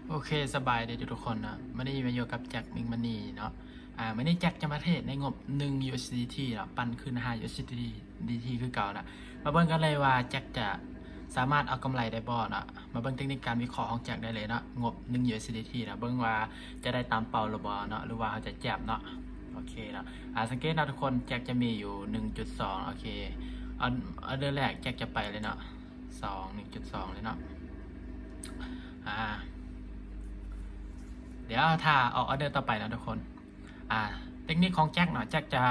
ໂອເຄ ສະບາຍດີທຸກໆຄົນເນາະ, ມື້ນີ້ມາຢູ່ກັບແຈັກ ມິກມານີເນາະ. ອາ ມື້ນີ້ແຈັກຈະມາເທຣດໃນງົບໜຶ່ງ USDT ເນາະ, ປັ່ນຄືນຫ້າ USDT ຄືເກົ່ານະ. ມາເບິ່ງກັນເລີຍວ່າແຈັກຈະສາມາດເອົາກຳໄລໄດ້ບໍ່ເນາະ. ມາເບິ່ງເຕັກນິກການວິເຄາະຂອງແຈັກໄດ້ເລີຍເນາະ, ງົບໜຶ່ງ USDT ເນາະ, ເບິ່ງວ່າຈະໄດ້ຕາມເປົ້າຫຼືບໍ່ເນາະ ຫຼືວ່າເຮົາຈະແຈບເນາະ. ໂອເຄເນາະ, ອາ ສັງເກດເນາະທຸກຄົນ, ແຈັກຈະມີຢູ່ໜຶ່ງຈຸດສອງ. ໂອເຄ ອອເດີແລກແຈັກຈະໄປເລີຍເນາະ, ສອງ ໜຶ່ງຈຸດສອງເລີຍເນາະ. ອາ ດຽວຖ້າອອກອອເດີຕໍ່ໄປເນາະທຸກຄົນ. ອາ ເຕັກນິກຂອງແຈັກເນາະ, ແຈັກຈະ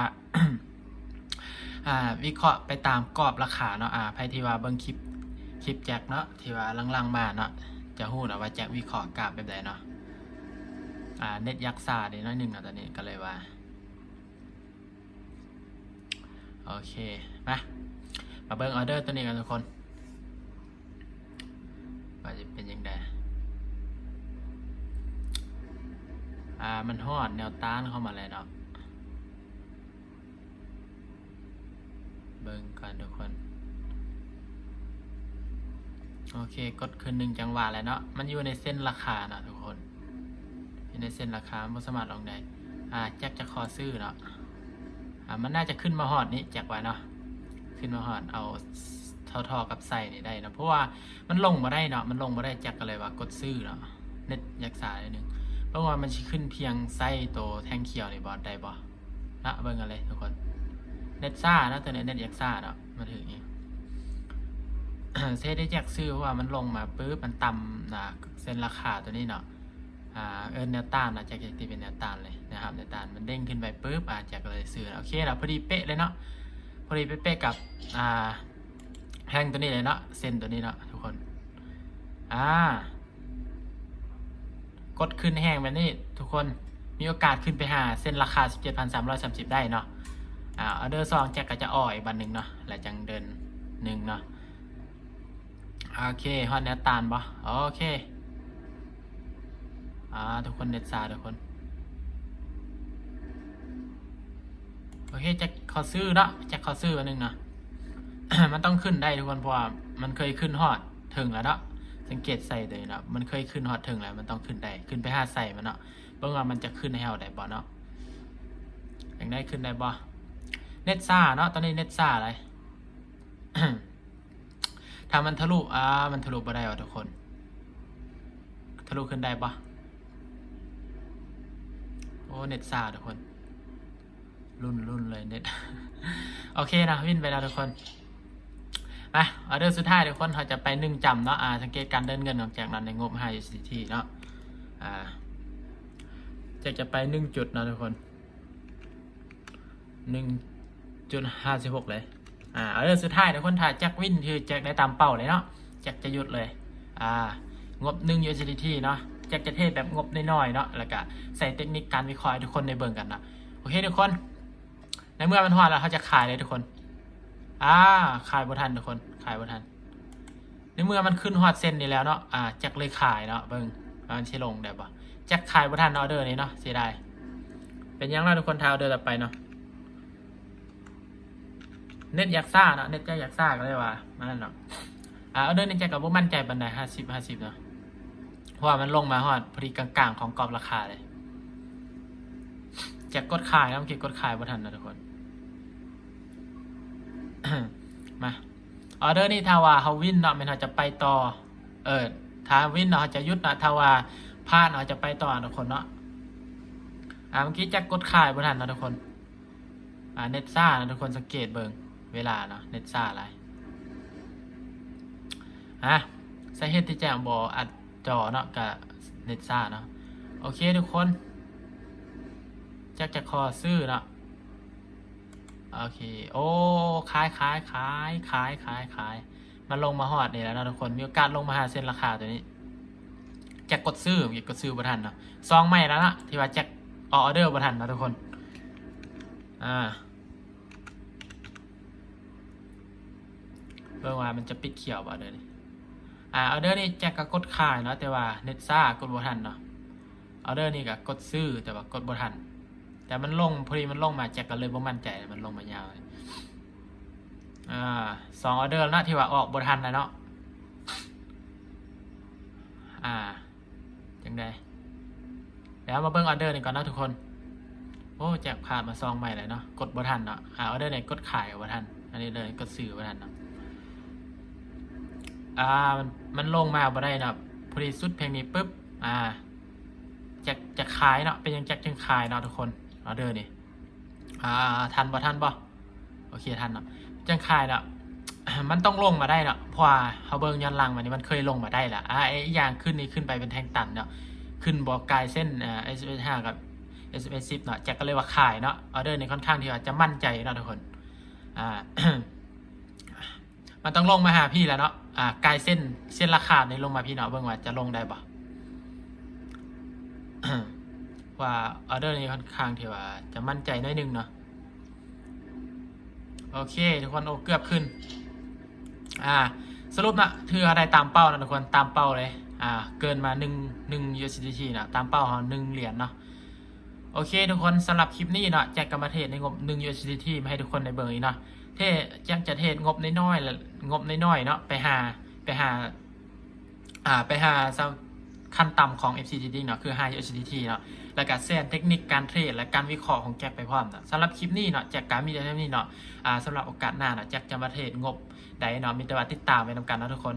ອາ ວິເຄາະໄປຕາມກອບລາຄາເນາະ. ອາ ໃຜທີ່ວ່າເບິ່ງຄລິບ ຄລິບແຈັກເນາະ ທີ່ວ່າຫຼັງໆມາເນາະ ຈະຮູ້ເນາະວ່າແຈັກວິເຄາະກາບແບບໃດເນາະ. ອາ ເນັດຢາກຊ້າເດໜ້ອຍໜຶ່ງເນາະ ຕອນນີ້ກໍເລີຍວ່າ ໂອເຄ ມາ ມາເບິ່ງອອເດີຕົວນີ້ກັນທຸກຄົນ ວ່າຈະເປັນຈັ່ງໃດ. ອາ ມັນຮອດແນວຕ້ານເຂົ້າມາແລ້ວເນາະ, ເບິ່ງກ່ອນທຸກຄົນ. ໂອເຄ ກົດຄືນໜຶ່ງຈັງຫວະແລ້ວເນາະ, ມັນຢູ່ໃນເສັ້ນລາຄາເນາະທຸກຄົນ, ຢູ່ໃນເສັ້ນລາຄາ ມັນບໍ່ສາມາດລົງໄດ້. ອາ ແຈັກຈະຂໍຊື້ເນາະ. ອາ ມັນໜ້າຈະຂຶ້ນມາຮອດນີ້ ແຈັກວ່າເນາະ, ຂຶ້ນມາຮອດ ເອົາທໍ່ໆກັບໃສ່ນີ້ໄດ້ເນາະ, ເພາະວ່າມັນລົງບໍ່ໄດ້ເນາະ, ມັນລົງບໍ່ໄດ້ ແຈັກກໍເລີຍວ່າກົດຊື້ເນາະ. ເນັດຢາກຊ້າໜ້ອຍໜຶ່ງ, ເບິ່ງວ່າມັນຊິຂຶ້ນພຽງໃສ່ໂຕແທ່ງຂຽວນີ້ບໍ່ ໄດ້ບໍ່ເນາະ. ເບິ່ງກັນເລີຍທຸກຄົນ, ເນັດຊ້າເນາະ ຕົວນີ້ເນັດຢາກຊ້າເນາະ, ມາຖືກອີກ. ສາເຫດທີ່ແຈັກຊື້ ເພາະວ່າມັນລົງມາປຶບ ມັນຕ່ຳ ອາ ເສັ້ນລາຄາຕົວນີ້ເນາະ. ອາ ເອີ້ນແນວຕ້ານເນາະ, ຈາກທີ່ເປັນແນວຕ້ານເລີຍນະຄັບ ແນວຕ້ານ ມັນເດ້ງຂຶ້ນໄປປຶບ ອາ ແຈັກກໍເລີຍຊື້. ໂອເຄເນາະ, ພໍດີເປະເລີຍເນາະ, ພໍດີເປະໆກັບ ອາ ແທ່ງຕົວນີ້ເລີຍເນາະ, ເສັ້ນຕົວນີ້ເນາະທຸກຄົນ. ອາ ກົດຂຶ້ນແຮງແບບນີ້ທຸກຄົນ, ມີໂອກາດຂຶ້ນໄປຫາເສັ້ນລາຄາສິບເຈັດພັນສາມຮ້ອຍສາມສິບໄດ້ເນາະ. ອາ ອອເດີສອງ ແຈັກກໍຈະອໍອີກບາດໜຶ່ງເນາະ ແລ້ວຈັ່ງເດີນໜຶ່ງເນາະ. ໂອເຄ ຮອດແນວຕ້ານບໍ່? ໂອເຄ ອາ ທຸກຄົນ ເນັດຊ້າທຸກຄົນ. ໂອເຄ ແຈັກຂໍຊື້ເນາະ, ແຈັກຂໍຊື້ອັນໜຶ່ງເນາະ. ມັນຕ້ອງຂຶ້ນໄດ້ທຸກຄົນ ເພາະວ່າມັນເຄີຍຂຶ້ນຮອດເທິງແລ້ວເນາະ, ສັງເກດໃສ່ເລີຍເນາະ, ມັນເຄີຍຂຶ້ນຮອດເທິງແລ້ວ ມັນຕ້ອງຂຶ້ນໄດ້, ຂຶ້ນໄປຫາໃສ່ມັນເນາະ, ເບິ່ງວ່າມັນຈະຂຶ້ນໃຫ້ເຮົາໄດ້ບໍ່ເນາະ. ຈັ່ງໃດ ຂຶ້ນໄດ້ບໍ່? ເນັດຊ້າເນາະ, ຕອນນີ້ເນັດຊ້າຫຼາຍ. ຖ້າມັນທະລຸ ອາ ມັນທະລຸບໍ່ໄດ້ຫວາທຸກຄົນ, ທະລຸຂຶ້ນໄດ້ບໍ່? ໂອ້ ເນັດຊ້າທຸກຄົນ, ລຸ້ນໆເລີຍເນັດ. ໂອເຄເນາະ, ວິນໄປແລ້ວທຸກຄົນ. ມາ ອອເດີສຸດທ້າຍທຸກຄົນ, ເຮົາຈະໄປໜຶ່ງຈຳເນາະ. ອາ ສັງເກດການເດີນເງິນຂອງແຈັກເນາະ, ໃນງົບຫ້າ USDT ເນາະ. ອາ ແຈັກຈະໄປໜຶ່ງຈຸດເນາະທຸກຄົນ, ໜຶ່ງຈຸດຫ້າສິບຫົກເລີຍ. ອາ ເອົາເດີສຸດທ້າຍທຸກຄົນ, ຖ້າແຈັກວິນ ຄືແຈັກໄດ້ຕາມເປົ້າເລີຍເນາະ, ແຈັກຈະຢຸດເລີຍ. ອາ ງົບໜຶ່ງ USDT ເນາະ, ແຈັກຈະເທຣດແບບງົບນ້ອຍໆເນາະ, ແລ້ວກະໃສ່ເຕັກນິກການວິເຄາະໃຫ້ທຸກຄົນໄດ້ເບິ່ງກັນເນາະ. ໂອເຄທຸກຄົນ, ໃນເມື່ອມັນຮອດແລ້ວ ເຮົາຈະຂາຍເລີຍທຸກຄົນ. ອາ ຂາຍບໍ່ທັນທຸກຄົນ, ຂາຍບໍ່ທັນ. ໃນເມື່ອມັນຂຶ້ນຮອດເສັ້ນນີ້ແລ້ວເນາະ, ອາ ແຈັກເລີຍຂາຍເນາະ, ເບິ່ງວ່າມັນຊິລົງໄດ້ບໍ່. ແຈັກຂາຍບໍ່ທັນອອເດີນີ້ເນາະ, ເສຍດາຍ. ເປັນຫຍັງລະທຸກຄົນ, ຖ້າອອເດີຕໍ່ໄປເນາະ. ເນັດຢາກຊ້າເນາະ, ເນັດແຈັກຢາກຊ້າ ກໍເລີຍວ່າມານັ້ນເນາະ. ອາ ອອເດີນີ້ແຈັກກໍບໍ່ໝັ້ນໃຈປານໃດ, ຫ້າສິບ ຫ້າສິບເນາະ, ເພາະວ່າມັນລົງມາຮອດພໍດີກາງໆຂອງກອບລາຄາເລີຍ. ແຈັກກົດຂາຍເນາະ, ເມື່ອກີ້ກົດຂາຍບໍ່ທັນເນາະທຸກຄົນ. ມາ ອອເດີນີ້ ຖ້າວ່າເຮົາວິນເນາະ ແມ່ນເຮົາຈະໄປຕໍ່, ເອີ ຖ້າວິນເນາະ ເຮົາຈະຢຸດເນາະ, ຖ້າວ່າພາດເນາະ ເຮົາຈະໄປຕໍ່ເນາະທຸກຄົນເນາະ. ອາ ເມື່ອກີ້ແຈັກກົດຂາຍບໍ່ທັນເນາະທຸກຄົນ. ອາ ເນັດຊ້າເນາະທຸກຄົນ, ສັງເກດເບິ່ງເວລາເນາະ, ເນັດຊ້າຫຼາຍ. ອາ ສາເຫດທີ່ແຈັກບໍ່ອັດຈໍເນາະ ກະເນັດຊ້າເນາະ. ໂອເຄທຸກຄົນ, ແຈັກຈະຂໍຊື້ເນາະ. ໂອເຄ ໂອ້ ຂາຍ ຂາຍ ຂາຍ ມັນລົງມາຮອດນີ້ແລ້ວເນາະທຸກຄົນ, ມີໂອກາດລົງມາຫາເສັ້ນລາຄາຕົວນີ້. ແຈັກກົດຊື້ ແຈັກກົດຊື້ບໍ່ທັນເນາະ, ສອງໄມ້ແລ້ວເນາະ ທີ່ວ່າແຈັກອອກອອເດີບໍ່ທັນເນາະທຸກຄົນ. ອາ ເບິ່ງວ່າມັນຈະປິດຂຽວບໍ່ເດີນີ້. ອາ ອອເດີນີ້ແຈັກກໍກົດຂາຍເນາະ, ແຕ່ວ່າເນັດຊ້າ ກົດບໍ່ທັນເນາະ. ອອເດີນີ້ກໍກົດຊື້ ແຕ່ວ່າກົດບໍ່ທັນ, ແຕ່ມັນລົງ ພໍດີມັນລົງມາ ແຈັກກໍເລີຍບໍ່ໝັ້ນໃຈ, ມັນລົງມາຍາວ. ອາ ສອງອອເດີແລ້ວເນາະ ທີ່ວ່າອອກບໍ່ທັນນະເນາະ. ອາ ຈັ່ງ ໄດ້ ແລ້ວມາເບິ່ງອອເດີນີ້ກ່ອນເນາະທຸກຄົນ. ໂອ້ ແຈັກພາດມາຊອງໃໝ່ແລ້ວເນາະ ກົດບໍ່ທັນເນາະ. ອາ ອອເດີນີ້ກົດຂາຍກໍບໍ່ທັນ ອັນນີ້ເລີຍ ກົດຊື້ບໍ່ທັນເນາະ. ອາ ມັນ ມັນລົງມາບໍ່ໄດ້ເນາະ. ພໍດີສຸດເພງນີ້ປຶບ ອາ ແຈັກ ຈະຂາຍເນາະ. ເປັນຫຍັງແຈັກຈຶ່ງຂາຍເນາະທຸກຄົນ? ອອເດີນີ້ ອາ ທັນບໍ່ ທັນບໍ່? ໂອເຄ ທັນເນາະ ຈັ່ງຂາຍເນາະ. ມັນຕ້ອງລົງມາໄດ້ເນາະ ເພາະວ່າເຮົາເບິ່ງຍ້ອນຫຼັງມານີ້ ມັນເຄີຍລົງມາໄດ້ລະ. ອາ ອີກຢ່າງຂຶ້ນນີ້ ຂຶ້ນໄປເປັນແທ່ງຕັນເນາະ ຂຶ້ນບໍ່ກາຍເສັ້ນ ເອີ ເອັສເອັມເອສຫ້າ ກັບ ເອັສເອັມເອສສິບເນາະ. ແຈັກກໍເລີຍວ່າຂາຍເນາະ. ອອເດີນີ້ຄ່ອນຂ້າງທີ່ວ່າຈະໝັ້ນໃຈເນາະທຸກຄົນ. ອາ ມັນຕ້ອງລົງມາຫາພີ້ແລ້ວເນາະ. ອາ ກາຍເສັ້ນ ເສັ້ນລາຄານີ້ລົງມາພີ້ເນາະ ເບິ່ງວ່າຈະລົງໄດ້ບໍ່ ວ່າອອເດີນີ້ຄ່ອນຂ້າງທີ່ວ່າຈະໝັ້ນໃຈໜ້ອຍໜຶ່ງເນາະ. ໂອເຄທຸກຄົນ ໂອ້ ເກືອບຂຶ້ນ. ອາ ສະຫຼຸບເນາະ ຖືວ່າໄດ້ຕາມເປົ້າເນາະທຸກຄົນ ຕາມເປົ້າເລີຍ. ອາ ເກີນມາໜຶ່ງ ໜຶ່ງ USDT ເນາະ ຕາມເປົ້າເຮົາໜຶ່ງຫຼຽນເນາະ. ໂອເຄທຸກຄົນ ສຳລັບຄລິບນີ້ເນາະ ແຈັກກໍມາເທຣດໃນງົບໜຶ່ງ USDT ມາໃຫ້ທຸກຄົນໄດ້ເບິ່ງອີກເນາະ. ເທຣດ ແຈັກຈະເທຣດງົບນ້ອຍໆ ແລະ ງົບນ້ອຍໆເນາະ ໄປຫາ ໄປຫາ ອາ ໄປຫາສຳ ຂັ້ນຕ່ຳຂອງ FCTD ເນາະ ຄືຫ້າ USDT ເນາະ ແລ້ວກໍແຊນເຕັກນິກການເທຣດ ແລະ ການວິເຄາະຂອງແຈັກໄປພ້ອມເນາະ. ສຳລັບຄລິບນີ້ເນາະ ແຈັກກໍມີແຕ່ເທົ່ານີ້ເນາະ. ອາ ສຳລັບໂອກາດໜ້າເນາະ ແຈັກຈະມາເທຣດງົບໃດເນາະ ມີແຕ່ວ່າຕິດຕາມໄວ້ນຳກັນເນາະທຸກຄົນ.